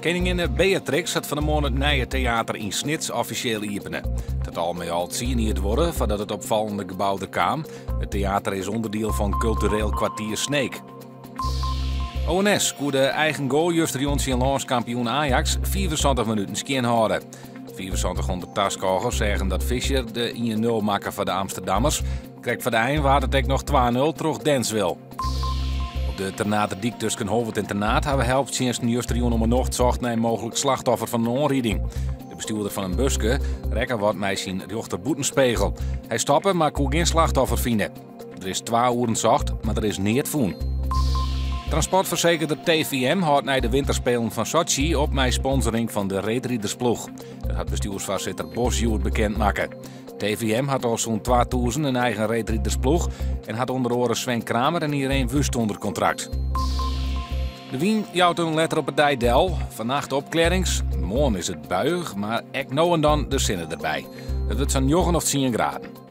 Keninginne Beatrix hat fan 'e moarn it nije teater yn Snits offisjeel iepene. It hat al mei al tsien jier duorre foardat it opfallende gebou der kaam. It teater is ûnderdiel fan Kultureel Kwartier Sneek. ONS koe de eigen goal justerjûn tsjin lânskampioen Ajax 75 minuten skjin hâlde. 7500 taskôgers seagen dat Fischer de 1-0 makke foar de Amsterdammers. Krekt foar de ein waard it ek noch 2-0 troch Denswil. Op de Ternaterdyk tusken Holwert en Ternaard hawwe helptsjinsten justerjûn om 'e nocht socht nei in mooglik slachtoffer fan in oanriding. De bestjoerder fan in buske rekke wat mei syn rjochterbûtenspegel. Hy stoppe, mar koe gjin slachtoffer fine. Der is twa oeren socht, mar der is neat fûn. Transportfersekerder TVM hâldt nei de Winterspelen fan Sotsji op mei sponsoring fan de reedridersploech. Dat hat bestjoersfoarsitter Bos hjoed bekend makke. TVM hat al sûnt 2000 in eigen reedridersploech en hat ûnder oare Sven Kramer en Ireen Wüst ûnder kontrakt. De wyn jout him letter op 'e dei del. Fannacht opklearrings, moarn is it buiïch, mar ek no en dan de sinne derby. It wurdt sa'n njoggen of tsien graden.